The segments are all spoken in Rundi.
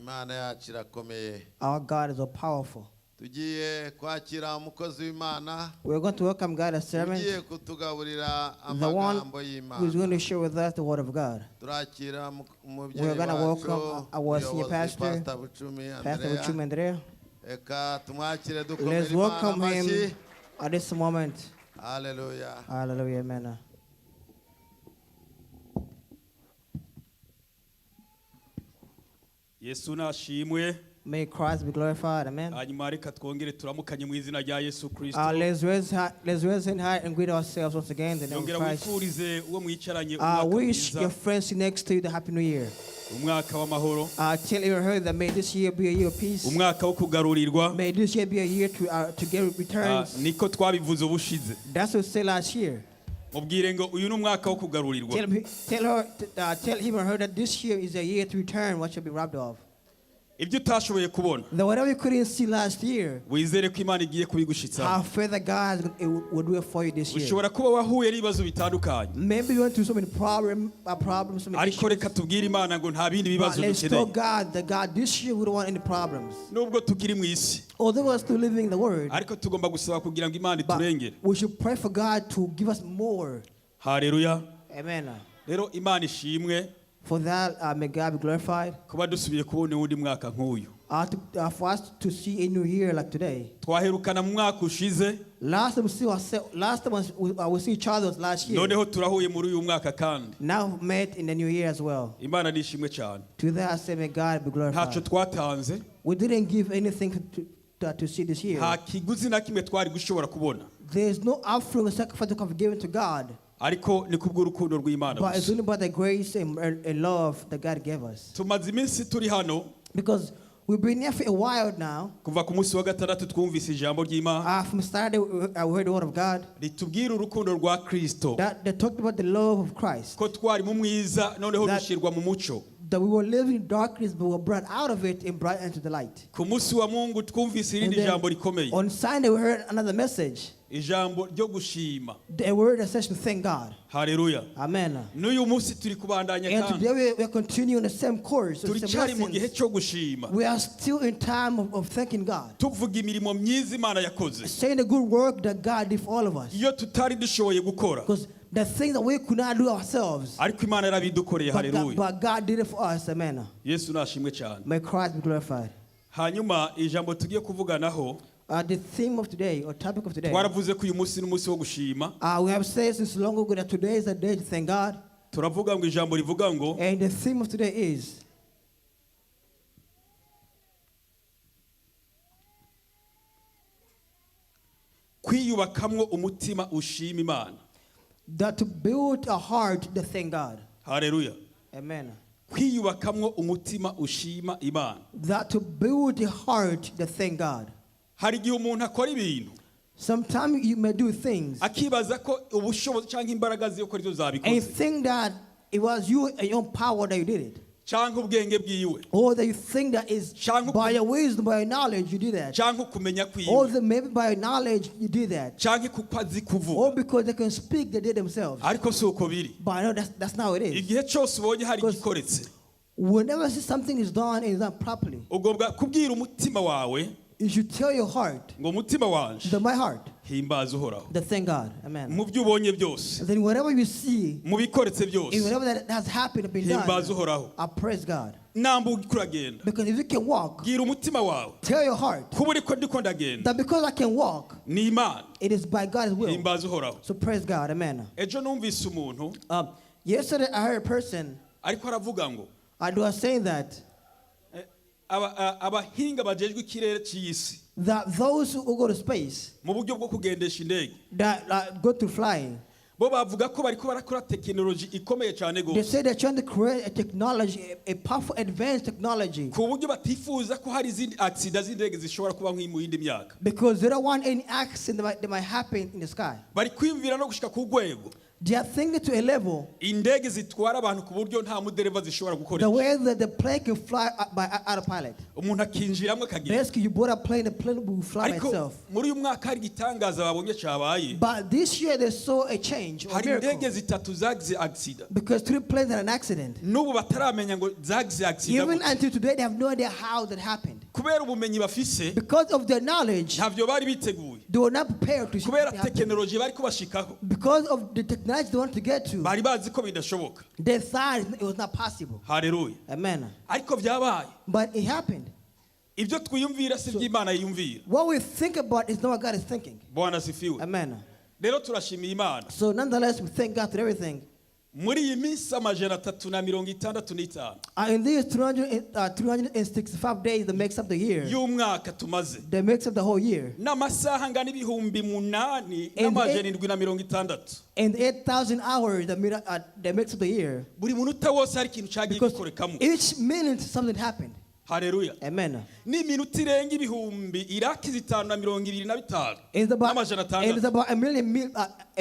Imana yacu irakomeye. Our God is all powerful. Tugiye kwakira umukozi w'Imana We're going to welcome God as servant, ugiye kutugaburira the one amagambo who is y'Imana. going to share with us the word of God. Turakira umubyeyi We're gonna wacu welcome our senior umuyobozi pastor, Pastor Bucumi Pastor Andrea. Bucumi Andrea. Reka tumwakire dukomere Let's Imana welcome amashyi. him at this moment. Haleluya. Hallelujah, amen. Yesu nashimwe. May Christ be glorified, amen. Hanyuma reka twongere turamukanye mu izina rya Yesu Kristo. Let's raise hand high and greet ourselves once again in the name of Yongera Christ. wifurize uwo mwicaranye umwaka Wish mwiza, your friends next to you the Happy New Year. Umwaka w'amahoro, Tell your her that may this year be a year of peace. Umwaka wo kugarurirwa. May this year be a year to get returns. Niko twabivuze ubushize. That's what we said last year. Mubwire ngo uyu ni umwaka wo kugarurirwa. Tell him, tell her, tell him or her that this year is a year to return what should be robbed of. Ibyo utashoboye kubona, That whatever you couldn't see last year, wizere ko Imana igiye kubigushitsa. Have faith that God will do it for you this year. Ushobora kuba wahuye n'ibibazo bitandukanye, Maybe you went through so many problems, so many ariko issues. Reka tubwire Imana ngo nta bindi But bibazo let's tell dukeneye. God that God, this year we don't want any problems. Nubwo tukiri mu isi, Although we're still living in the world, ariko tugomba gusaba kugira ngo Imana but iturengere. we should pray for God to give us more. Haleluya. Amen. Rero Imana ishimwe For that, may God be glorified. Kuba dusubiye kubona uwundi mwaka nk'uyu. For us to see a new year like today. Twaherukana mu mwaka ushize. Last time we see ourselves, last time we see each other was last year. Noneho turahuye muri uyu mwaka kandi. Now we met in the new year as well. Imana nishimwe cyane. To that I say, may God be Ntacyo glorified. twatanze. We didn't give anything to see this year. Nta kiguzi na kimwe twari gushobora kubona, There's no offering or sacrifice we have given to God, ariko ni kubw'urukundo rw'Imana but it's gusa. only by the grace and love that God gave us. Tumaze iminsi turi hano. Because we've been here for a while now. Kuva ku munsi wa gatandatu twumvise ijambo ry'Imana From Saturday, we heard the word of God ritubwira urukundo rwa Kristo, that talked about the love of Christ. Ko twari mu mwiza noneho dushyirwa mu mucyo. That we were living in darkness, but we were brought out of it and brought into the light. Ku munsi wa Mungu twumvise And irindi then jambo rikomeye, on Sunday, we heard another message. Ijambo ryo gushima. The word that says to thank God. Haleluya. Amen. N'uyu munsi turi kubandanya And kandi today we are continuing the same course, the same turacyari mu gihe lessons. Cyo gushima, We are still in time of thanking God. Tuvuga imirimo myiza Imana yakoze, Saying the good work that God did for all of us. Iyo tutari dushoboye gukora, Because the things that we could not do ourselves, ariko Imana yarabidukoreye. but God, Haleluya. but God did it for us. Amen. Yesu nashimwe cyane. May Christ be glorified. Hanyuma ijambo tugiye kuvuganaho, The theme of today, or topic of today, twaravuze ko uyu munsi n'umunsi wo gushima. We have said since long ago that today is a day to thank God. Turavuga ngo ijambo rivuga ngo And the theme of today is kwiyubakamwo umutima ushima Imana. That to build a heart to thank God. Haleluya. Amen. Kwiyubakamwo umutima ushima Imana. That to build a heart to thank God. Hari igihe umuntu akora ibintu, Sometimes you may do things akibaza ko ubushobozi cyangwa imbaraga ziwe ko arizo and zabikoze, think that it was you and your own power that you did it. Cyangwa ubwenge bwiwe, Or that you think that is Cyangwa by your wisdom, by your knowledge, you did that. cyangwa ukumenya Or kwiwe, that maybe by your knowledge, you did that. Cyangwa kuko azi kuvuga. Or because they can speak, they did themselves. Ariko si uko biri. But I know that's not how it is. Igihe cyose ubonye hari Because igikoretse, whenever something is done and is done properly, ugomba kubwira umutima wawe you should tell your heart, ngo umutima wanje, that my heart, himbaza Uhoraho that thank God. Amen. mu byo ubonye byose, And then whatever you see, mu bikoretse and byose, whatever that has happened, been done, himbaza Uhoraho. I praise God. Namba uriko uragenda, Because if you can walk, bwira umutima wawe, tell your heart kuba uriko ndiko ndagenda that because I can walk, ni Imana. It is by God's will. Himbaza Uhoraho. So praise God. Amen. Ejo numvise umuntu Yesterday I heard a person, ariko aravuga ngo I was saying that abahinga bajejwe ikirere cy'isi, that those who go to space, mu buryo bwo kugendesha indege, that go to flying, bo bavuga ko bariko barakora tekinoloji ikomeye cyane they gose, say they're trying to create a technology, a powerful advanced technology, ku buryo batifuza ko hari izindi accident z'indege zishobora kuba nk'iyi mu yindi myaka. Because they don't want any accident that might happen in the sky. Bari kwiyumvira no gushika ku rwego They are thinking to a level Indege zitwara abantu ku buryo nta mudereva zishobora the gukoresha. way that the plane can fly by autopilot. Umuntu akinjiramo akagenda. Basically, you board a plane, the plane will fly by Ariko itself. muri uyu mwaka hari igitangaza babonye cyabaye. But this year they saw a change or Hari indege miracle zitatu zagize accident. because three planes had an accident. N'ubu bataramenya ngo zagize accident Even gute. until today, they have no idea how that happened. Kubera ubumenyi bafise Because of their knowledge, ntabyo bari biteguye. they were not prepared to Kubera it happen. tekinoloji bari kubashikaho Because of the technology they wanted to get to, bari bazi ko bidashoboka. they thought it was not possible. Haleluya. Amen. Ariko byabaye. But it happened. Ibyo twiyumvira si iby'Imana yiyumvira. What we think about is not what God is thinking. Bwana asifiwe. Amen. Rero turashimiye Imana. So nonetheless, we thank God for everything. Muri iyi minsi 365 In these 365 days that makes up the year, y'umwaka tumaze that makes up the whole year, n'amasaha angana 8,760 And and 8,000 hours that makes up the year, buri munota wose hari ikintu cyagiye because gikorekamo. each minute something happened. Haleluya. Amen. N'iminota irenga ibihumbi iraki zitanu na mirongo ibiri na bitanu It's about, n'amajana it's atandatu. about a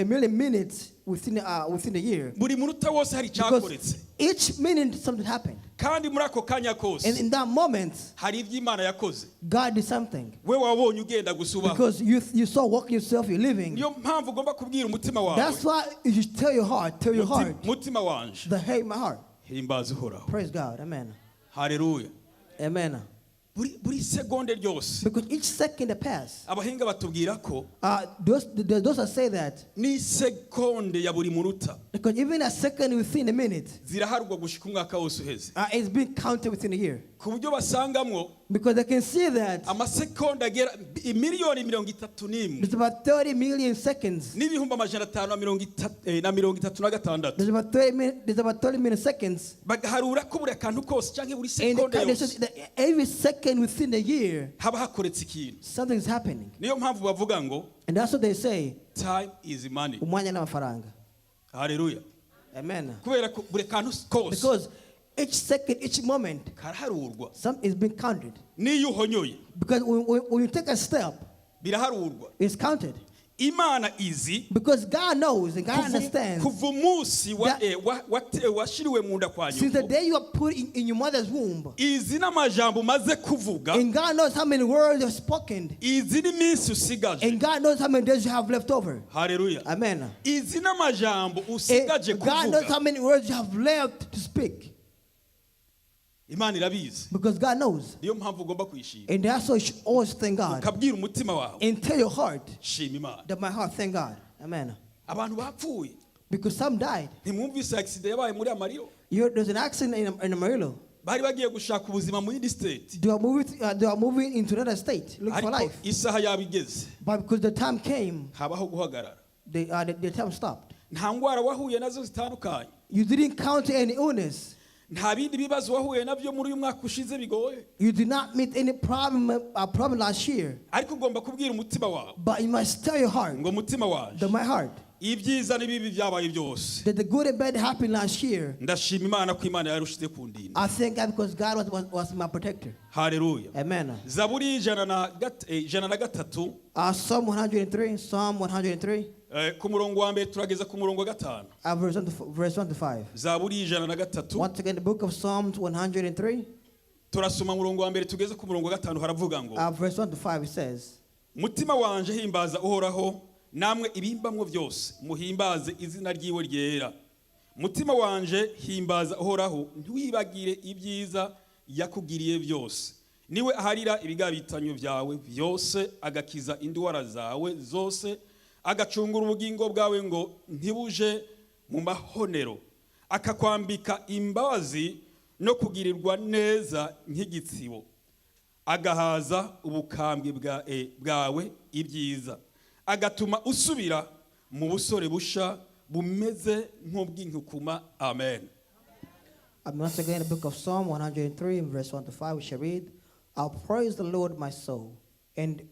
million minutes within the year. Buri munota wose hari Because icyakoretse. each minute something happened. Kandi muri ako kanya And kose in that moment, hari ibyo Imana yakoze. God did something. We wabonye ugenda gusa ubaho. Because you saw walking yourself, you're living. Niyo mpamvu ugomba kubwira umutima wawe. That's why you should tell your heart, tell your heart, Mutima wanje the hey, my heart. himbaza Uhoraho. Praise God. Amen. Haleluya. Amen. Buri segonde ryose Because each second that pass, abahinga batubwira ko those that say that, n'isegonde ya buri munota because even a second within a minute, ziraharwa gushika umwaka wose uheze. It's been counted within a year. Ku buryo basangamwo Because they can see that amasegonda agera imiliyoni 31 there's about 30 million seconds. n'ibihumbi 536. There's about 30 minutes. There's about 30 million seconds. Bagaharura ko buri akantu kose cyangwa buri And segonde they yose said that every second within a year, haba hakoretse ikintu. something's happening. Niyo mpamvu bavuga ngo And that's what they say. time is money. Umwanya n'amafaranga. Haleluya. Amen. Kubera ko buri kantu kose Because each second, each moment, karaharurwa. some is being counted. N'iyo uhonyoye Because when you take a step, biraharurwa. it's counted. Imana izi Because God knows and God understands. Kuva umunsi That- washiriwe mu nda kwa Since the nyoko day you are put in your mother's womb, izi n'amajambo umaze kuvuga and God knows how many words you have spoken, izi n'iminsi usigaje. and God knows how many days you have left over. Haleluya. Amen. Izi n'amajambo And usigaje God knows how kuvuga. many words you have left to speak. Imana irabizi. Because God knows. Niyo mpamvu ugomba kuyishima. And that's why you should always thank God. Ukabwira umutima wawe And tell your heart shima Imana. that my heart, thank God. Amen. Abantu bapfuye Because some died. ntimwumvise accident yabaye muri Amarillo. You heard there's an accident in Amarillo. Bari bagiye gushaka ubuzima mu yindi state. They are moving into another state, look for Ariko life. isaha yabo igeze But because the time came, habaho guhagarara. the time stopped. Nta ndwara wahuye nazo zitandukanye. You didn't count any illness. Nta bindi bibazo wahuye nabyo muri uyu mwaka ushize bigoye. You did not meet any problem last year. Ariko ugomba kubwira umutima wawe But you must tell your heart, ngo mutima wanje that my heart, ibyiza n'ibibi byabaye byose that the good and bad happened last year. ndashima Imana ko Imana yarushize kundinda. I thank God because God was my protector. Haleluya. Amen. Zaburi 103 Psalm 103, Psalm 103, ku murongo wa mbere turageza ku murongo wa gatanu. Verse 1 to 5. Zaburi 103 Once again, the book of Psalms 103, turasoma umurongo wa mbere tugeze ku murongo wa gatanu haravuga ngo verse 1 to 5, it says, mutima wanje himbaza Uhoraho namwe ibimbamwo byose muhimbaze izina ryiwe ryera. Mutima wanje himbaza Uhoraho ntiwibagire ibyiza yakugiriye byose. Niwe aharira ibigabitanyo byawe byose agakiza indwara zawe zose agacungura ubugingo bwawe ngo ntibuje mu mahonero akakwambika imbabazi no kugirirwa neza nk'igitsibo agahaza ubukambwe bwawe ibyiza agatuma usubira mu busore busha bumeze nk'ubw'inkukuma. Amen. And once again, the book of Psalm 103, verse 1 to 5, we shall read, I'll praise the Lord, my soul, and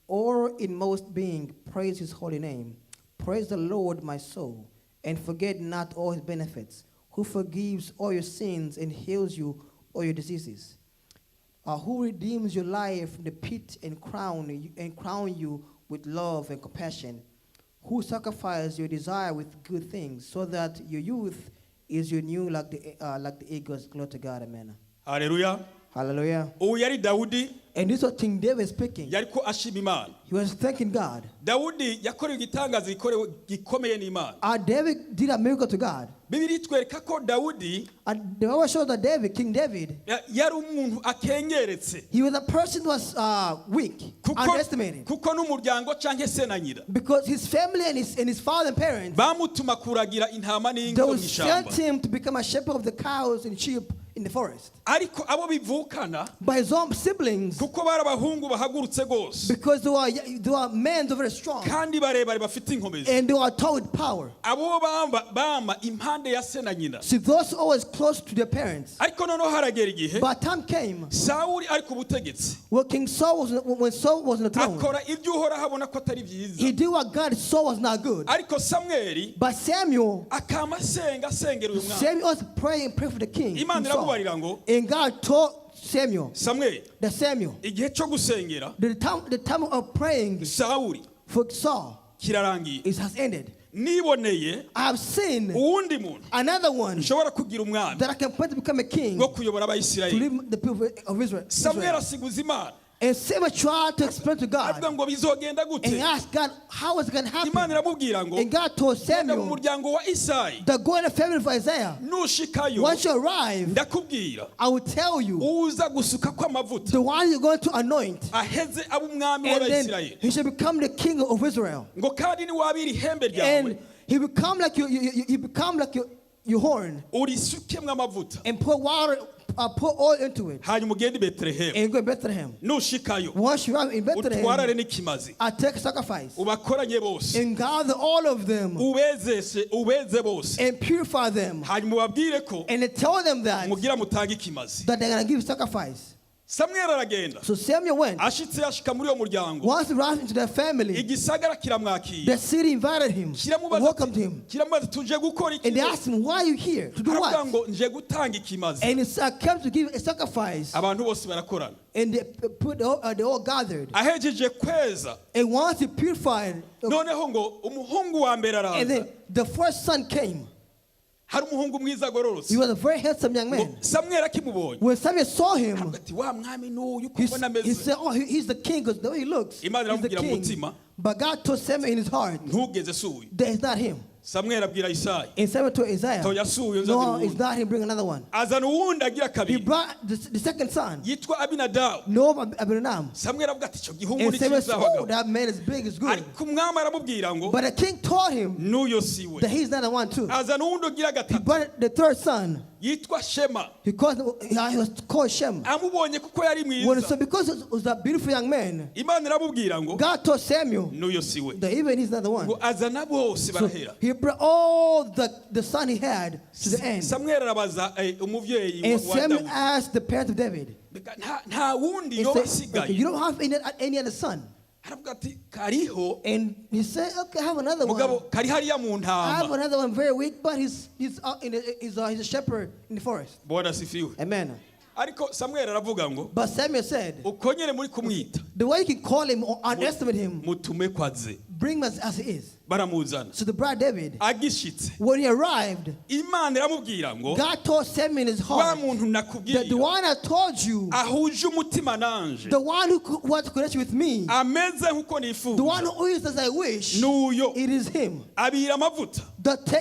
all in most being, praise his holy name. Praise the Lord, my soul, and forget not all his benefits, who forgives all your sins and heals you all your diseases, who redeems your life from the pit and crown you with love and compassion, Who sacrifices your desire with good things, so that your youth is your new like the eagles. Glory to God, amen. Haleluya. Hallelujah. Ubu yari Dawudi. And this was King David speaking. Yariko ashima Imana. He was thanking God. Dawudi yakorewe igitangaza gikomeye n'Imana. David did a miracle to God. Bibiliya itwereka ko Dawudi And the Bible shows that David, King David, yari umuntu akengeretse. he was a person who was weak, Kuko, underestimated. kuko n'umuryango canke se na nyina Because his family and his father and parents, bamutuma kuragira intama they n'inka mu would ishyamba. sent him to become a shepherd of the cows and sheep in the forest. Ariko abo bivukana, But his own siblings, kuko bari abahungu bahagurutse rwose because they were men who were very strong kandi barebare bafite inkomezi, and they were tall with power. Abo bamba bama impande ya se na nyina. See, those always close to their parents. Ariko noneho haragera igihe But time came Sawuli ari ku butegetsi, when King Saul was when Saul was on the throne. Akora ibyo Uhoraho abona ko atari byiza. He did what God saw was not good. Ariko Samweli But Samuel, akama asenga asengera uyu mwana. Samuel was praying and praying for the king. King Imana Saul. iramubarira ngo, And God told Samuel, Samweli, that Samuel, igihe cyo gusengera the time of praying Sawuli for Saul kirarangiye. it has ended. Niboneye I have seen uwundi muntu another one nshobora kugira umwami that I can put to become a king wo kuyobora to Abayisirayeli. lead the people of Israel. Samweli Israel. asiguza Imana. And Samuel tried to explain to God Avuga ngo bizogenda gute? and asked God, how is it going to Imana happen? iramubwira ngo, And God told genda mu Samuel muryango wa Isayi. that go in the family of Isaiah. Nushikayo, Once you arrive, ndakubwira I will tell you uza gusuka kw'amavuta the one you're going to anoint. aheze abe umwami And then w'Abayisirayeli. he shall become the king of Israel. Ngo kandi niwabira ihembe ryawe, And he become like you become like your horn urisukemwo amavuta, and pour water, pour oil into it hanyuma ugende i Betelehemu. and go in Bethlehem. Nushikayo, Once you arrive in utwarare Bethlehem, n'ikimazi, I take sacrifice ubakoranye bose, and gather all of them ubezeshe ubeze bose, and purify them hanyuma ubabwire ko and then tell them that mugira mutange ikimazi. that they're gonna give sacrifice. Samweli aragenda. So Samuel went. Ashitse ashika muri uwo muryango, Once he arrived into their family, igisagara kiramwakira. the city invited him, Kiramubaza, welcomed him, kiramubaza, tuje gukora iki? and they asked him, "Why are you here? To do Aravuga what?" ngo nje gutanga ikimazi. And he said, "I came to give a sacrifice." Abantu bose barakorana. And they all gathered. Ahejeje kweza, And once he purified, noneho ngo umuhungu wa mbere and araza. then the first son came. Hari umuhungu mwiza agororotse. He was a very handsome young Ngo man. Samweli akimubonye, When Samuel saw him, aravuga ati wa mwami n'uyu uko he, mbona he ameze. said, "Oh, he's the king because the way he looks, Imana he's the iramubwira mu king." mutima, But God told Samuel in his heart ntugeze si uyu. that it's not him. Samweli abwira Isayi, And Samuel told Isaiah, Toya si uyu, nzanira "No, it's uwundi. not him. Bring another one." Azana uwundi agira He kabiri brought the second son, yitwa Abinadabu. Noah Abinadab. Samweli aravuga ati icyo gihungu And ni Samuel cyiza said, "Oh, abagabo. that man is big, is good." Ariko umwami aramubwira ngo But the king taught him n'uyo si we. that he's not the one too. Azana uwundi ugira He gatatu brought the third son. yitwa Shema. He was called Shem. Amubonye kuko yari When, mwiza, so because he was a beautiful young man, Imana iramubwira ngo God told Samuel n'uyo si we. that even he's not the one. Ngo azana bose So barahera. he brought all the son he had to the end. Samweli arabaza umuvyeyi And wa Samuel Dawudi, asked the parents of David, "Mbega nta wundi he yoba said, "Okay, asigaye?" you don't have any other son." Aravuga ati kariho. And he said, "Okay, I have another Mugabo one. kari hariya mu I have ntama. another one very weak, but he's a shepherd in the forest." Bwana asifiwe. Amen. Ariko Samweli aravuga ngo, But Samuel said, uko nyene muri kumwita, the way you can call him or underestimate him, mutume kwaze. Bring him as he is. Baramuzana. So the bride David, Agishitse, when he arrived, Imana iramubwira ngo, God told Samuel in his wa heart muntu that nakubwira the one I told you, ahuje umutima nanje, the one who wants to connect with me, ameze nk'uko the nifuza, one who is as I wish, n'uyo. It is him. Abira amavuta,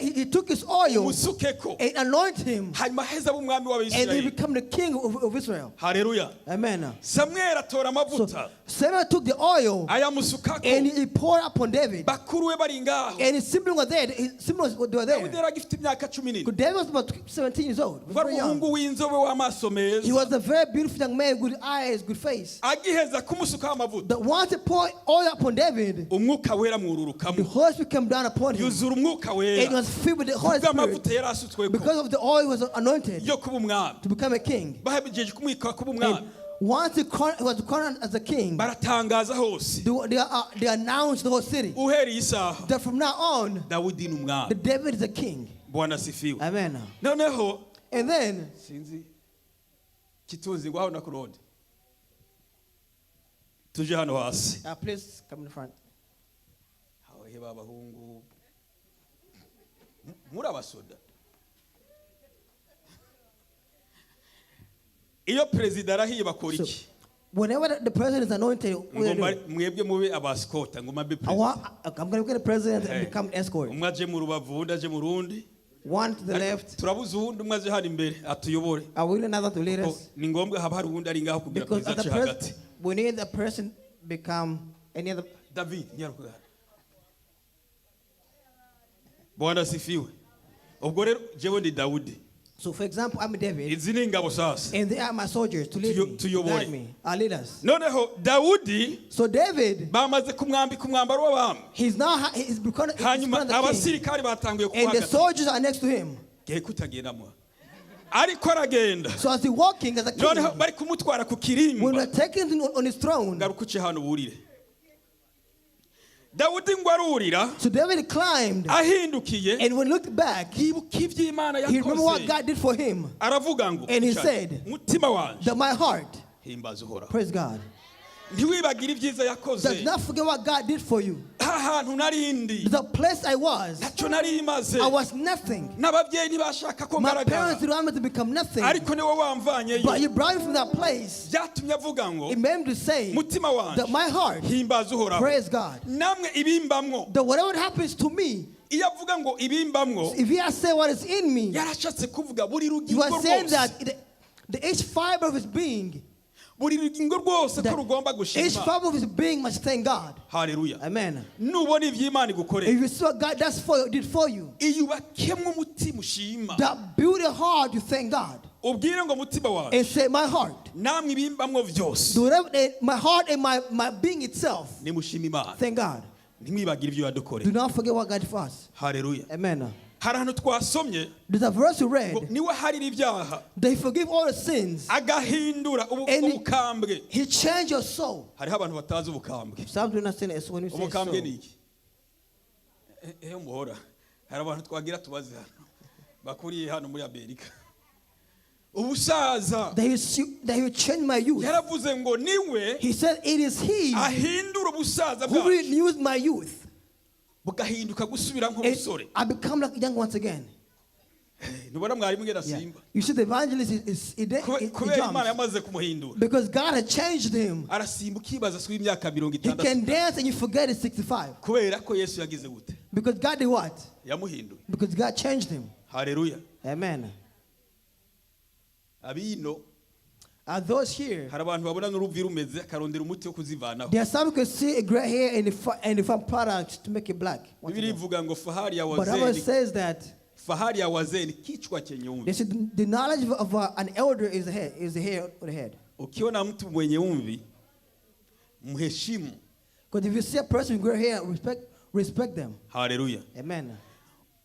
He took his oil umusukeko, and anointed him, hanyuma aheze abe umwami and he w'Abayisirayeli. became the king of Israel. Haleluya. Amen. Samweli atora amavuta, So Samuel took the oil ayamusukako, and he poured upon David. Bakuru be bari ngaho. And his siblings were there. His siblings were Dawidi there. yari agifite imyaka 14. Because David was about 17 years old. Was wari very young. umuhungu w'inzobe w'amaso He meza. was a very beautiful young man, good eyes, good face. Agiheza kumusukaho amavuta, That once he poured oil upon David, umwuka wera the mwururukamo, Holy Spirit came down upon him. yuzura umwuka And he wera was filled with the Holy Spirit bw'amavuta yari asutsweko because of the oil he was anointed yo kuba umwami. To become a king. Bahejeje kumwika kuba umwami, And once he was crowned as a king, baratangaza hose, they announced the whole city uhereye isaha, that from now on, Dawidi ni umwami. the David is a king. Bwana asifiwe. Amen. Noneho And then, sinzi kitunzi ngo aho na Claude tuje hano hasi. Please come in front. Aho Bahe b'abahungu muri abasoda iyo perezida arahiye bakora So, iki whenever the president is anointed, what do ngo they do? mwebwe mube abasikota ngo mbe I perezida want, I'm going to get the president and Hey. become an escort. Umwe aje mu rubavu uwundi aje mu rundi. One to the left. Turabuze uwundi umwe aje hano imbere atuyobore. I will another to lead Ko us. ni ngombwa haba hari uwundi ari ngaho kugira Because perezida as the ace hagati. president, we need a person become any other. David nyaruka. Bwana asifiwe. Ubwo rero jewe ndi Dawudi. So, for example, I'm David, Izi ni ingabo sasa. and they are my soldiers to lead me, to Tuyobore. guide me, our leaders. Noneho Dawudi So David, bamaze kumwambika umwambaro w'abami. he's now he's become, he's Hanyuma become the king, abasirikari batanguye and the kumuhagata. soldiers are next to him. Gihe kutagendamo. Ariko aragenda. So as he's walking as a king, Noneho bari kumutwara ku when kirimba. we're taking him on his throne, Ngaruka uce hano wurire. Dawudi ngo arurira so David climbed, ahindukiye and when he looked back, yibuka iby'Imana he remembered what yakoze. God did for him. Aravuga ngo And he said, mutima wanje That my heart, himbaza Uhoraho. praise God, Ntiwibagire ibyiza yakoze. does not forget what God did for you. Ha hantu narindi The place I was, ntacyo nari maze. I was nothing. N'ababyeyi ntibashaka ko My ngaragara. parents didn't want me to become nothing. Ariko niwe wamvanyeyo. But you brought me from that place. Byatumye avuga ngo It made me to say mutima wanje that my heart, himbaza Uhoraho. praise God, Namwe ibimbamwo. that whatever happens to me, Iyo avuga ngo ibimbamwo if he has said what is in me, yarashatse kuvuga buri you rugingo are saying rwose. that the each fiber of his being, Buri rugingo rwose ko that rugomba each gushima. fiber of his being must thank God. Haleluya. Amen. Nubona iby'Imana igukorera If you see what God does for you, did for you, iyubakemwo umutima ushima. that build a heart to thank God Ubwire ngo mutima wawe and say, my heart, namwe ibimbamwo byose do whatever, my heart and my being itself, nimushima Imana. thank God. Ntimwibagire ibyo Do yadukoreye. not forget what God did for us. Haleluya. Amen. Hari ahantu twasomye There's a verse we ngo read. niwe harira ibyaha They forgive all the sins. agahindura And ubukambwe. He changed your soul. Hariho abantu batazi ubukambwe. Some do not say it. So when you say Ubukambwe soul, ni iki? Ehe muhora hari abantu twagira tubaze hano bakuriye hano muri Amerika. Ubusaza that he will change my youth. yaravuze ngo niwe He said it is he ahindura ubusaza who bwacu renews my youth. bugahinduka gusubira And nk'umusore. I become like young once again. Ntubona mwarimu ngena Yeah. simba You see, the evangelist is he, he kubera Imana jumps. yamaze kumuhindura Because God had changed him. arasimba ukibaza si w'imyaka mirongo He itandatu can dance and you forget he's 65. kubera ko Yesu yagize gute Because God did what? yamuhinduye. Because God changed him. Haleluya. Amen. Abino Are those here? hari abantu babona n'uruvi rumeze akarondera umuti wo kuzivanaho. There are some who can see a gray hair and they find products to make it black. Once Bibiliya again. ivuga ngo fahari ya But Bible wazee says that fahari ya wazee ni kichwa chenye they umvi. said the knowledge of an elder is the head, is the hair on the head. Ukiona mtu mwenye umvi mheshimu. Because if you see a person with gray hair, respect them. Haleluya. Amen.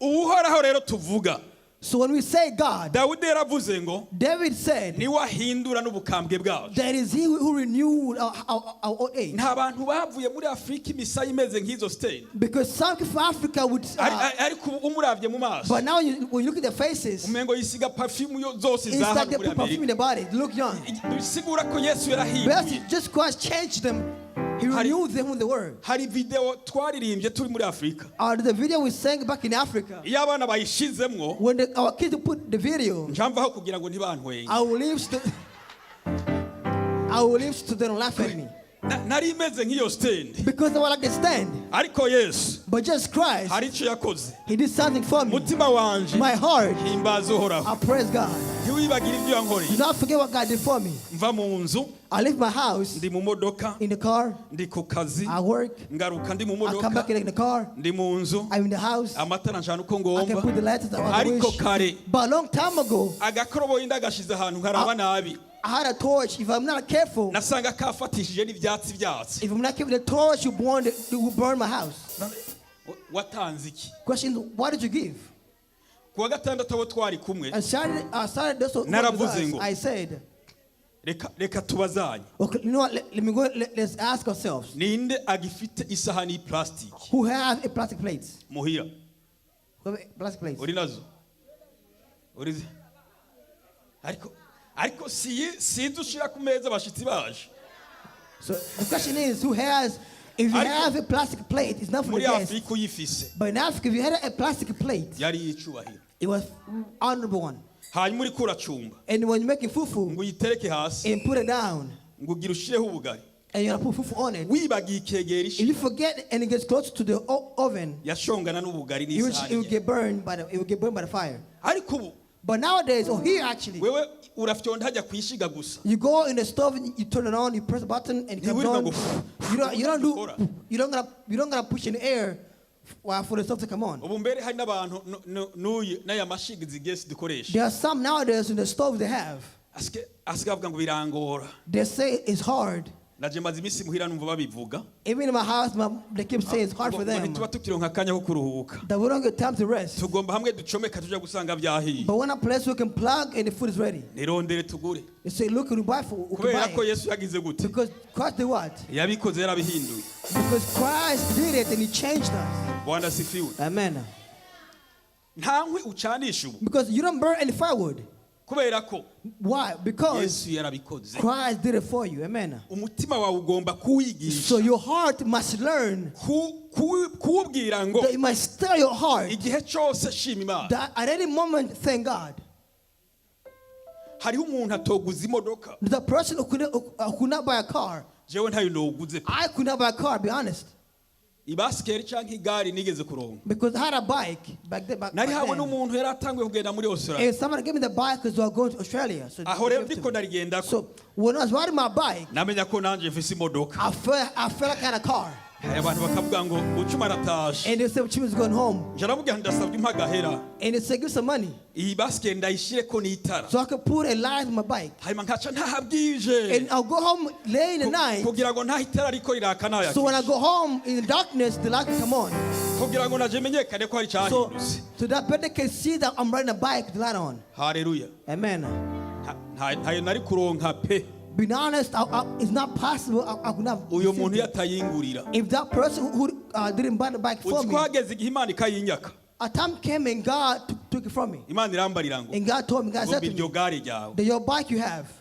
Uhoraho rero tuvuga So when we say God, Dawudi yaravuze ngo David said niwe ahindura n'ubukambwe bwacu. that is he who renewed our old age. Nta bantu bavuye muri Afurika imisaya imeze nk'izo siteni. Because some people from Africa would, Ariko ubu umuravye mu maso but now when you look at their faces, umengo yisiga perfume zose it's za like hano they muri put perfume in Amerika. their body. They look young. Bisigura ko Yesu But yarahinduye. just Christ changed them. He Hari- renewed them with the word. Hari video twaririmbye turi muri Afurika. The video we sang back in Africa, Iyo abana bayishizemwo when our kids put the video, njamvaho kugira ngo ntibantwenge. I will leave to, I will leave so they don't laugh at me. Nari imeze nk'iyo stand. Because they were like a stand. Ariko Yesu But just Christ, hari icyo yakoze. he did something for me. Mutima wanje My heart, himbaza Uhoraho. I praise God. Ntiwibagire ibyo Do yankoreye. not forget what God did for me. Mva mu nzu I leave my house ndi mu modoka in the car. ndi ku kazi I work. ngaruka ndi mu I come back modoka in the car. ndi mu nzu I'm in the house. amatara njana uko I can ngomba. put the lights as I Ariko wish. kare But a long time ago, agakoroboyi ndagashize ahantu nkaraba nabi I had a torch. If I'm not careful, nasanga kafatishije n'ibyatsi byatsi. if I'm not careful, the torch will burn my house. Watanze iki? Question: what did you give? Ku wa gatandatu abo twari kumwe And Saturday, that's what Naravuze ngo. I said. Reka tubazanye. Okay, you know what? Let me go. Let's ask ourselves: Ninde agifite isahani y'iplastiki who have a plastic plate? muhira? Who have a plastic plate? Uri nazo? Urizi? Ariko si izo ushira ku meza abashitsi baje. So the question is, who has If you Ariko have a plastic plate, it's not for the muri guests. Afurika uyifise But in Africa, if you had a plastic plate, yari iy'icubahiro. it was honorable one. Hanyuma uriko uracumba And when you're making fufu ngo uyitereke hasi and put it down, ngo ugire ushireho ubugari and you're gonna put fufu on it, wibagiye ikegera if ishi you forget and it gets close to the oven, yashongana n'ubugari it will n'isahani. get burned by the it will get burned by the fire. Ariko ubu But nowadays, or here actually, wewe urafyonda hajya kwishiga gusa. you go in the stove and you turn it on, you press the button and it comes Ntiwirirwa on. ngo You don't do ukora. you don't gotta push in the air while for the stove to come on. Ubu mbere hari n'abantu n'uyu n'aya mashiga izi gesi dukoresha There are some nowadays in the stove they have. Asigaye avuga ngo birangora. They say it's hard. Naje maze iminsi muhira numva babivuga. Even in my house, they keep saying it's hard Ngo for ngo them. ntituba tukironka akanya ko kuruhuka. That we don't get time to rest. Tugomba hamwe ducomeka tuja gusanga byahiye. But when a place we can plug and the food is ready. Nirondere tugure. They say, look, we buy for we can Kubera buy ko it. Yesu yagize gute? Because Christ did what? Yabikoze yarabihinduye. Because Christ did it and he changed us. Bwana sifiwe. Amen. Nta nkwi ucanisha ubu. Because you don't burn any firewood. Kubera ko Why? Because Yesu yarabikoze. Christ did it for you. Amen. Umutima wawe ugomba kuwigisha. So your heart must learn Kuwubwira ngo that you must tell your heart igihe cyose shima Imana. that at any moment, thank God. Hariho umuntu atoguza imodoka. The person who could not buy a car, Jewe ntayo noguze pe. I could not buy a car, be honest. Ibasikeri canke igare nigeze kuronka. Because I had a bike back then. Back Nari hawe then. n'umuntu yari atanguye kugenda muri Australia. And somebody gave me the bike because we were going to Australia. So, Aho they rero gave it ndiko to me. ndarigendako. So when I was riding my bike, Namenya ko nanje mfise imodoka. I felt like I had a car. Hari abantu bakavuga ngo ucuma aratashe. And they said, Chim is going home. Nje aramubwira nti ndasabye umpe agahera. And they said, give some money. Iyi basikeri ndayishireko n'itara. So I could put a light on my bike. Hanyuma nkaca ntaha bwije. And I'll go home late in the night. Kugira ngo ntahe itara riko riraka So when I nayakije. go home in the darkness, the light will come on. Kugira ngo naje menyekane ko hari So, icyahindutse. so that better can see that I'm riding a bike with the light on. Haleluya. Amen. Ntayo nari kuronka pe. Being honest, it's not possible. I could not. Uyo receive muntu it. yatayingurira. If that person who didn't buy the bike for Uzi ko me, hageze igihe Imana ikayinyaka. a time came and God took it from me. Imana irambarira ngo And God told me, God ngo said to iryo me, gare ryawe. that your bike you have,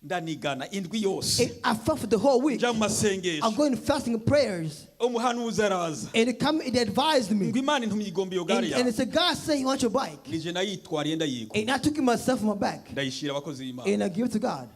Ndanigana indwi yose. and I fought for the whole week. Nja mu masengesho. I'm going fasting and prayers. Umuhanuzi araza. And it come, it advised me. Ngo Imana intumye igomba iyo gare And yawe. it said, God said he wants your bike. Nije nayitwariye ndayigura. And I took it myself on my back. Ndayishira abakozi b'Imana. And I give it to God.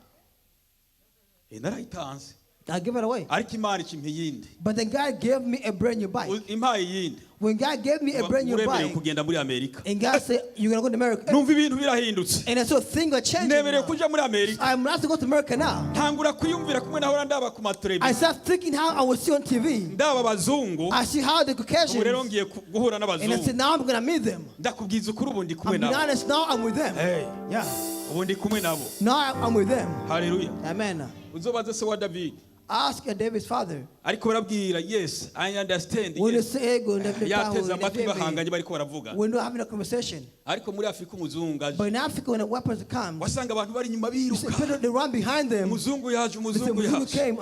Narayitanze. I give it away. Ariko Imana ikimpa iyindi. But then God gave me a brand new bike. Impaye iyindi. When God gave me a brand new Uremerewe bike, kugenda muri Amerika. and God said, you're going to go to America. Numva ibintu birahindutse. And I saw things are changing. Nemerewe Now. kuja muri Amerika. I'm not to go to America now. Ntangura kwiyumvira kumwe nahora ndaba ku I mateleviziyo. start thinking how I will see on TV. Ndaba abazungu. I see how the Ubu rero Caucasians. ngiye guhura And I n'abazungu. said, now I'm going to meet them. Ndakubwiza ukuri ubu ndi kumwe I'm being nabo. honest, now I'm with them. Hey, Yeah. ubu ndi kumwe nabo. Now I'm with them. Haleluya. Amen. Uzobaze se wa David. Ask David's father. Ariko barabwira yes, I understand. When you Yes. say, "Go, Yateze amatwi bahanganye bariko baravuga. when we're having a conversation. Ariko muri Afurika umuzungu aje. But in Africa, when the weapons come, Wasanga abantu bari inyuma you see biruka. people, they run behind them. Umuzungu yaje, They say, umuzungu "Muzungu yaje. came."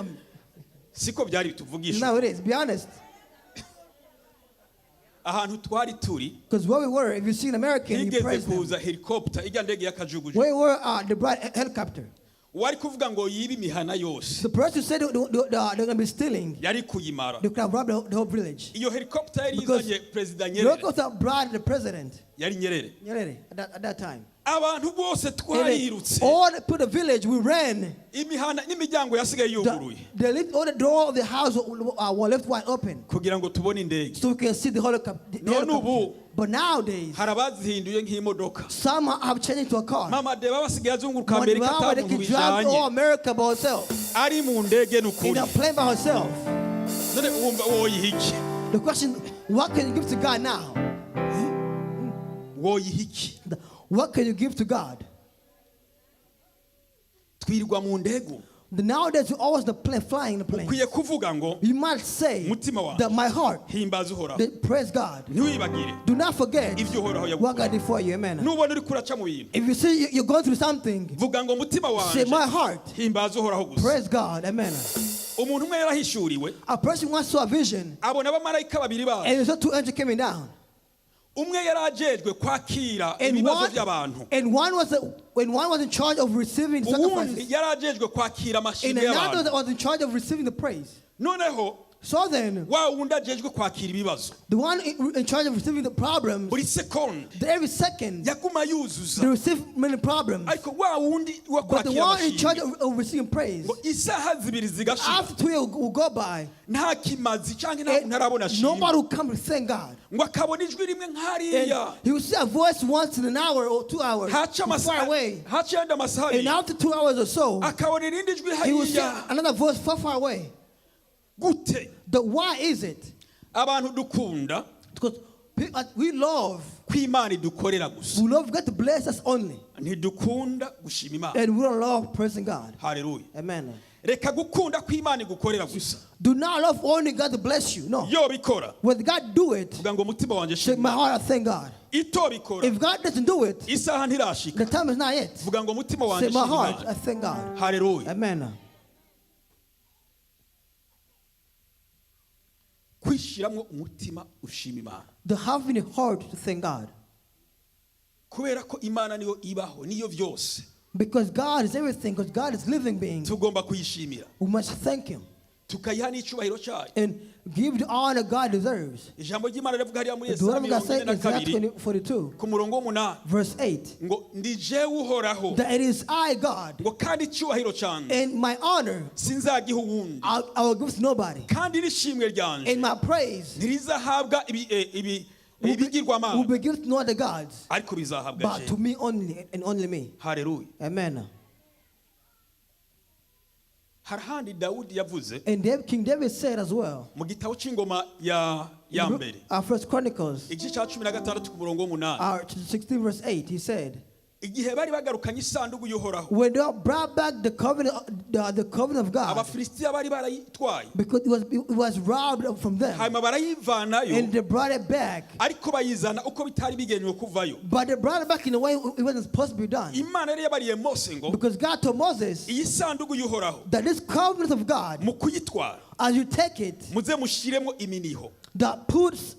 Siko byari bituvugisha. Now it is. Be honest. Ahantu twari turi Because where we were, if you see an American, you higeze praise them. kuza helicopter ijya ndege y'akajugujugu. Where we were, they brought a helicopter. Uwari kuvuga ngo yibe imihana yose The person said they're going to be stealing. yari kuyimara. They could have robbed the whole village. Iyo helicopter yari Because izanye Perezida The Nyerere. helicopter brought the president, Yari Nyerere. Nyerere, at that time. Abantu bose And twarirutse. all the, to the village, we ran. Imihana n'imiryango yasigaye yuguruye All the door of the house were left wide open kugira ngo tubone indege. so we can see the helicopter. The None helicopter. ubu. But nowadays, Hari abazihinduye nk'imodoka. some have changed to a car. Mama Deba basigaye azunguruka But Amerika now ata they muntu can drive all bijanye. America by herself. Ari mu ndege In n'ukuri. a plane by herself. None wumva woyiha iki? The question, what can you give to God now? Woyiha iki? What can you give to God? Twirirwa mu ndege ubu. Nowadays, you always the plane, flying the plane. Ukwiye kuvuga ngo You might say Mutima wanjye. that my heart, himbaza Uhoraho. that praise God. Ntiwibagire Do not forget ibyo Uhoraho what yagukoreye. God did for you. Amen. Nubona uri kuraca mu bintu If you see you're going through something, vuga ngo mutima say, wanje my heart, himbaza Uhoraho gusa. praise God. Amen. Umuntu umwe yarahishuriwe A person once saw a vision, abona abamarayika babiri baje. and there's two angels coming down. Umwe yari ajejwe kwakira And ibibazo one, by'abantu. and one was in charge of receiving Uwundi sacrifices. yari ajejwe kwakira And amashimwe another y'abantu. was in charge of receiving the praise. Noneho So then, Wa wundi ajejwe kwakira ibibazo, the one in charge of receiving the problems, buri sekonde every second, yaguma yuzuza. they receive many problems. Ariko wa wundi wo But the kwakira one in charge amashimwe, of receiving praise, ngo isaha 2 zigashira, after 2 years will go by, nta kimazi cyangwa nta and muntu arabona ashimwe. nobody will come to thank God. Ngo akabona ijwi rimwe nk'hariya. And he will see a voice once in an hour or 2 hours, Haca far amasaha, away. haca ayandi amasaha And 2, after 2 hours or so, akabona irindi jwi he will see hariya. another voice far, far away. Gute? The why is it? Abantu dukunda Because we love, ko Imana idukorera gusa, we love God to bless us only, ntidukunda gushima Imana. And we don't love praising God. Haleluya. Amen. Reka gukunda ko Imana igukorera gusa. Do not love only God to bless you. No. Yobikora, When God do it, vuga ngo umutima wanjye say, shima. my heart, I thank God. Itobikora, If God doesn't do it, isaha ntirashika, the time is not yet. vuga ngo umutima wanjye Say, my shima heart, I Imana. thank God. Haleluya. Amen. Kwishyiramo umutima ushima Imana, The having a heart to thank God. Kubera ko Imana niyo ibaho, niyo byose. Because God is everything, because God is living being. Tugomba kuyishimira, We must thank Him tukayiha n'icyubahiro cyayo. And give the honor God deserves. Ijambo ry'Imana rivuga hariya muri The word Yesaya of God mirongo says ine na in Isaiah kabiri 20, 42, ku murongo w'umunani, verse 8, ngo ndi jewe Uhoraho, that it is I, God, ngo kandi icyubahiro cyanjye and my honor sinzagiha uwundi, I will give to nobody, kandi n'ishimwe ryanje and my praise ntirizahabwa ibi- eh, ibi- will be ibigirwamana, given to no other gods, ariko bizahabwa but to jewe. Me only and only me. Haleluya. Amen. Hari ahandi Dawudi yavuze And King David said as well, mu gitabo cy'Ingoma ya mbere, First Chronicles, igice cya 16 ku murongo w'umunani, 16 verse 8, he said, igihe bari bagarukanye isanduku y'Uhoraho, when they brought back the covenant of God, Abafilisitiya bari barayitwaye, because it was robbed from them, hanyuma barayivanayo, and they brought it back, ariko bayizana uko bitari bigenewe kuvayo. But they brought it back in a way it wasn't supposed to be done. Imana yari yabariye Mose ngo Because God told Moses iyi sanduku y'Uhoraho, that this covenant of God, mu kuyitwara, as you take it, muze mushyiremo iminiho that puts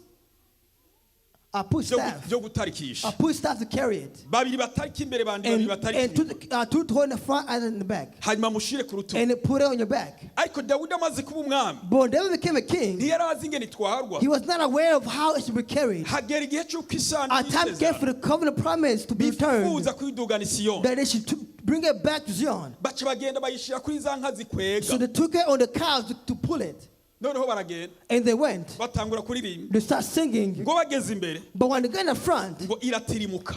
a put staff, byo gutarikisha, a put staff to carry it, babiri batarika imbere, bandi babiri and batarika and two, inyuma, two to in the front and in the back, hanyuma mushyire ku rutugu. And they put it on your back. Ariko Dawudi amaze kuba umwami, But when David became a king, ntiyari azi ingene itwarwa. He was not aware of how it should be carried. Hagera igihe cy'uko isanduku A time came for the covenant promise to be returned, bifuza kuyidugana i Siyoni, that they should bring it back to Zion. Baca bagenda bayishyira kuri za nka So zikwega. they took it on the cows to pull it. Noneho baragenda, And they went. batangura kuririmba. They start singing. Ngo bageze imbere, But when they got in the front, ngo iratirimuka,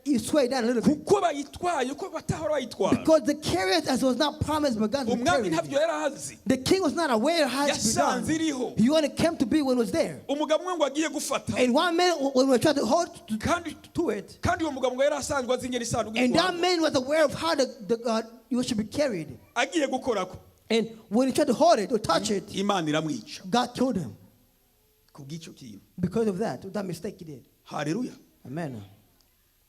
it swayed down a little bit. Kuko bayitwaye uko batahora bayitwara. Because the carriage, as was not promised by God, to be Umwami carried. ntabyo yari azi. The king was not aware how it should be Yasanze done. iriho. He only came to be when it was there. Umugabo umwe ngo agiye gufata, And one man, when we tried to hold kandi to it, kandi uwo mugabo ngo yari asanzwe azi ingene isanduku and that itwarwa, man was aware of how the it should be carried. Agiye gukorako, And when he tried to hold it or touch it, Imana iramwica God killed him ku bw'icyo kintu. Because of that mistake he did. Haleluya. Amen.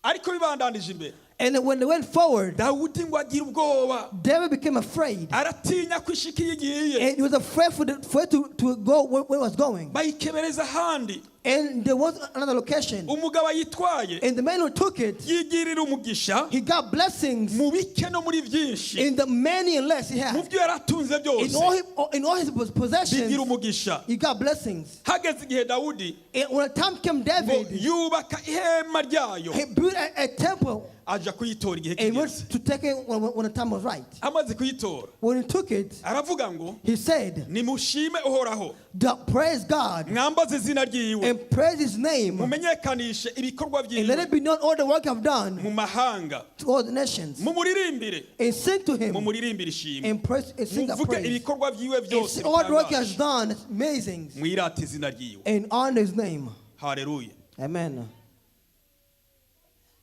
Ariko bibandanije imbere, And then when they went forward, Dawudi ngo agira ubwoba, David became afraid. Aratinya ko ishika iyo igiye. And he was afraid for it to go where it was going. Bayikebereza ahandi. And there was another location. Umugabo ayitwaye And the man who took it, yigirira umugisha he got blessings mu bike no muri byinshi, in the many and less he mu had. byo yari atunze byose In all his possessions, bigira umugisha. He got blessings. Hageze igihe Dawudi And when the time came, ngo David, yubaka ihema ryayo, he built a temple aja kuyitora igihe and kigeze. Went to take it when the time was right. Amaze kuyitora, When he took it, aravuga ngo he said, nimushime Uhoraho, that praise God mwambaze izina ryiwe, and praise his name, mumenyekanishe ibikorwa and let byiwe it be known all the work I've done mu mahanga, to all the nations. Mumuririmbire, And sing to him mumuririmbire ishimwe, and praise and sing a muvuge praise. ibikorwa byiwe And byose see all the work he has bitangaje. done, it's amazing, Mwirate izina ryiwe. And honor his name. Haleluya. Amen.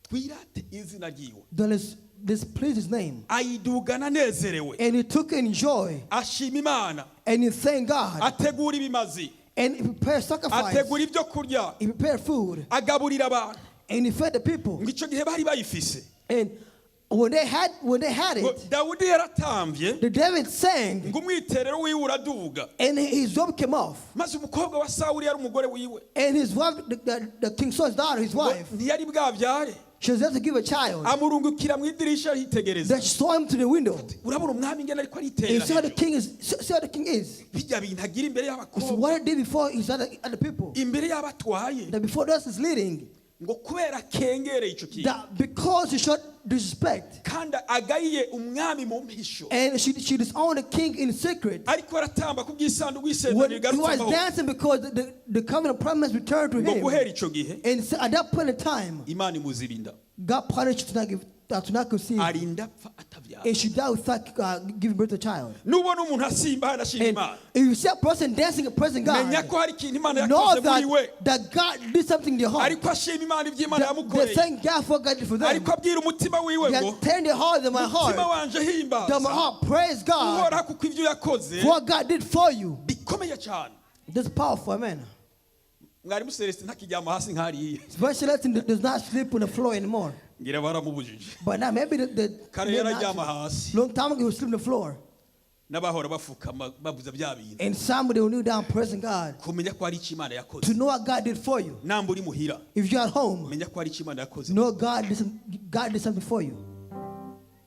Twirate izina ryiwe. Then let's displease his name. Ayidugana anezerewe, And he took it in joy ashima Imana, and he thanked God ategura ibimazi, and he prepared sacrifice. Ategura ibyo kurya, He prepared food agaburira abantu. And he fed the people. Ngo icyo gihe bari bayifise, And when they had ngo it, Dawudi yaratambye, the David sang ngo umwiterero wiwe uraduga, and his robe came off. Maze umukobwa wa Sawuli yari umugore wiwe, And his wife, the King Saul's daughter, his ngo wife, ntiyari bwabyare, She was able to give a child. Amurungukira mu idirisha aritegereza. That she saw him to the window. Urabona umwami ingene ariko And you aritera see how the hejuru. king is. See how the king is. Bijya bintu agira imbere It's y'abakobwa, what he did before his other people. imbere y'abatwaye, That before us is leading. Ngo kubera akengereye ico kintu, That because she showed disrespect kandi agayiye umwami mu mpisho, and she disowned the king in secret. Ariko aratamba ku bw'isanduku y'isezerano When he rigarutse was amahoro. Dancing because the covenant promise returned to Ngo him. guhera ico gihe, And so at that point in time, Imana imuzibinda, God punished to not give, to not conceive. Arinda apfa atabyara. And she died without giving birth to a child. Nubona umuntu asimba hano ashima And Imana, if you see a person dancing and praising God, menya ko hari ikintu Imana know yakoze muri we. that God did something in their heart. Ariko ashima Imana ibyo Imana They yamukoreye. thank God for what God did for them. Ariko abwira umutima wiwe They ngo, turn their heart in my heart. umutima wanje That my himbaza heart praise God Uhoraho kuko ibyo yakoze for what God did for you. Bikomeye cyane. This is powerful, amen. Mwarimu Celestin ntakiryama hasi nk'hariya. Special does not sleep on the floor anymore. Ngira baramubujije. But now maybe the Kare yararyama hasi, long time ago he would sleep on the floor. N'abahora bafukama bavuza bya bintu. And somebody will kneel down praising God Kumenya ko hari icyo Imana yakoze. To know what God did for you. Namba uri muhira, If you're at home, menya ko hari icyo Imana yakoze. know God did something for you.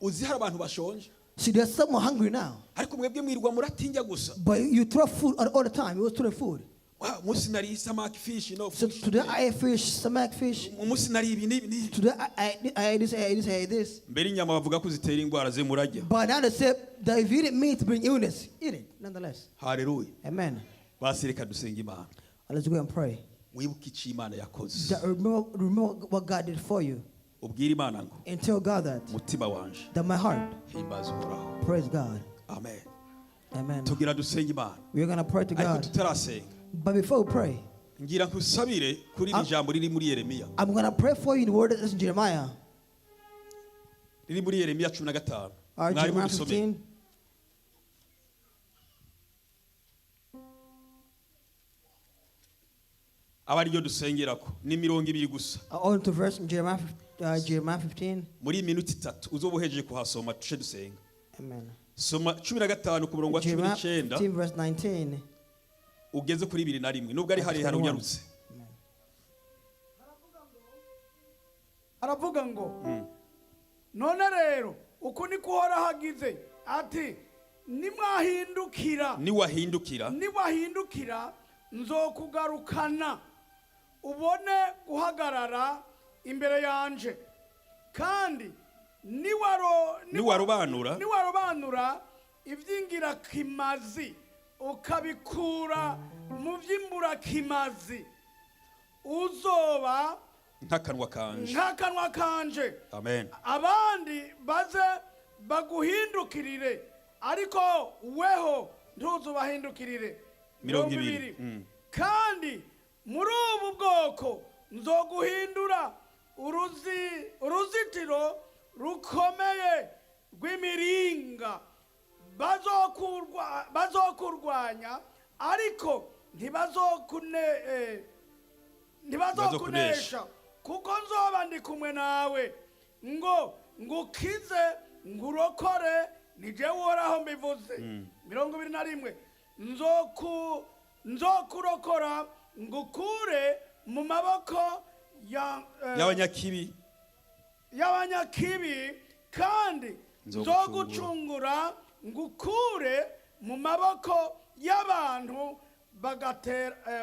Uzi hari abantu bashonje, See, there's someone hungry now. Ariko mwebwe mwirwa muratinja gusa. But you throw food all the time. You always throw food. Wa, umunsi nariye isamaki fish no So fish. today I ate fish, stomach fish. Umunsi nariye ibi n'ibi n'ibi. Today I ate this, I ate this, I ate this. Mbere inyama bavuga ko zitera indwara ze murajya. But now they say that if you eat meat, bring illness. Eat it, nonetheless. Haleluya. Amen. Basi reka dusenga Imana. Let's go and pray. Wibuke icyo Imana yakoze. That remember what God did for you. Ubwire Imana ngo, And tell God that, umutima wanje that my heart, himbaza Uhoraho. Praise God. Amen. Amen. Tugira dusenge Imana. We're going to pray to Ariko God. tutarasenga, But before we pray, ngira nkusabire kuri iri jambo riri muri Yeremiya, I'm going to pray for you in the word that's in Jeremiah. Riri muri Yeremiya 15. All right, Mwarimu Jeremiah dusomere. 15. Aba ariryo dusengerako ni 20 gusa. On to verse in Jeremiah 15. Muri iyi minota 3 uzoba uhejeje kuhasoma tuce dusenga. Amen. Soma 15 ku murongo wa cumi Jeremiah n'icyenda 15, verse 19. ugeze kuri 21 nubwo ari harehare unyarutse. Aravuga ngo none rero uku niko Uhoraho agize ati nimwahindukira, Niwahindukira, niwahindukira nzokugarukana ubone guhagarara imbere yanje kandi Niwarobanura, niwarobanura iby'ingirakimazi ukabikura mu by'imburakimazi uzoba nk'akanwa kanje. Nk'akanwa kanje. Amen. Abandi baze baguhindukirire ariko weho ntuzubahindukirire. 20. Kandi muri ubu bwoko nzoguhindura uruzitiro rukomeye rw'imiringa bazokurwanya ariko ntibazokunesha kuko nzoba ndi kumwe nawe ngo ngukize ngurokore ni jewe Uhoraho mbivuze. 21 nzokurokora ngukure mu maboko y'abanyakibi, y'abanyakibi kandi Nzogucungura. Nzogucungura ngukure mu maboko y'abantu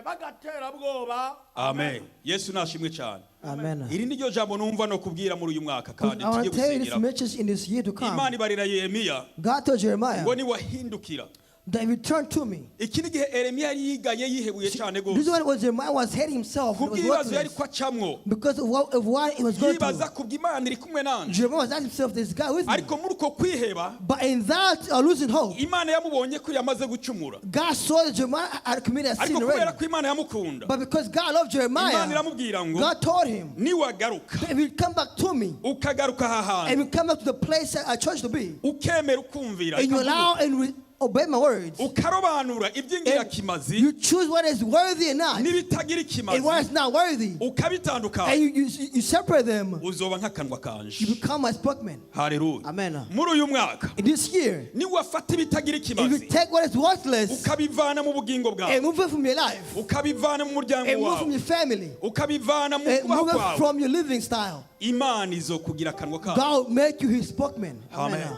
bagaterabwoba. Amen. Yesu nashimwe cyane. Amen. Iri ni ryo jambo numva no kubwira muri uyu mwaka kandi I want tugiye to tell you this gusengera. message in this year to come. Imana ibarira Yeremiya God told Jeremiah ngo niwahindukira. That if you turn to me. Iki ni igihe Yeremiya yari yigaye yihebuye cyane This rwose is what Jeremiah was hating himself. He was kubw'ibibazo yari worthless. ko acamwo. Because of what he was going Yibaza through. kubw'Imana iri kumwe nanje. Jeremiah was asking himself, this guy with me. Ariko muri uko kwiheba, But in that losing hope, Imana yamubonye ko yamaze gucumura. God saw that Jeremiah had committed a sin Ariko kubera already. ko Imana yamukunda, But because God loved Imana Jeremiah, iramubwira ngo God told him niwagaruka, that if you come back to me ukagaruka aha and hantu, you come back to the place I chose to be, ukemera ukumvira, and you allow and obey my words, ukarobanura and iby'ingirakimazi you choose what is worthy and not, n'ibitagira and what ikimazi is not worthy, and ukabitandukanya, you separate them, uzoba nk'akanwa kanje. You become my spokesman. Haleluya. Amen. Muri uyu mwaka, In this year, niwafata ibitagira if you ikimazi take what is worthless ukabivana mu bugingo bwawe, and move it from your life, ukabivana mu muryango and move from wawe, your family, ukabivana mu and kubaho move it kwawe, from your living style, Imana izokugira akanwa kawe. God will make you his spokesman. Amen.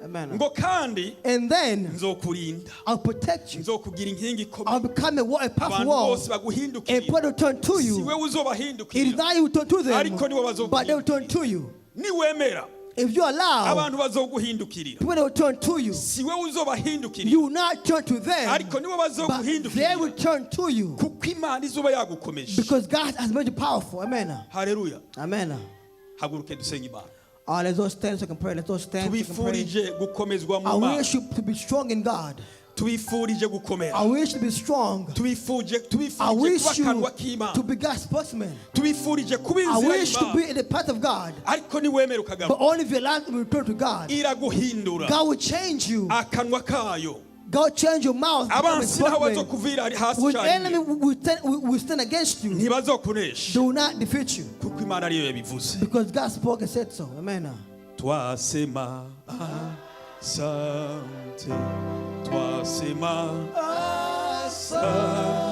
Amen. Ngo kandi And then nzokurinda, I'll protect you. nzokugira inkingi ikomeye, I'll become a powerful abantu wall. bose And baguhindukirira. people will turn to Si you. wewe It is uzobahindukirira, not you who turn to them, ariko nibo but they will turn to you. Niwemera, If you allow, abantu bazoguhindukirira. people will turn to you. Si wewe uzobahindukirira, You will not turn to them, ariko nibo but they bazoguhindukirira, will turn to you. Kuko Imana izoba yagukomeje. Because God has made you powerful. Amen. Haleluya. Amen. Haguruke dusenge Imana. Let's all stand so we can pray. Let's all stand so we can pray. Tubifurije gukomezwa mu I Mana. wish you to be strong in God. Tubifurije gukomera. I wish you to be strong. Tubifurije I tubifurije kuba wish you akanwa k'Imana. To be God's spokesman. Tubifurije kuba I inzira wish to y'Imana. be in the path of God. Ariko niwemera But ukagaruka, only if you allow to return to God, iraguhindura God will change you. akanwa kayo. God change your mouth become a Abansi naho spokesman. bazokuvira hasi When cyane, enemy will stand against you, ntibazokunesha, they will not defeat you. Kuko Imana ariyo yabivuze. Because God spoke and said so. Amen. Twasema asante, twasema asante.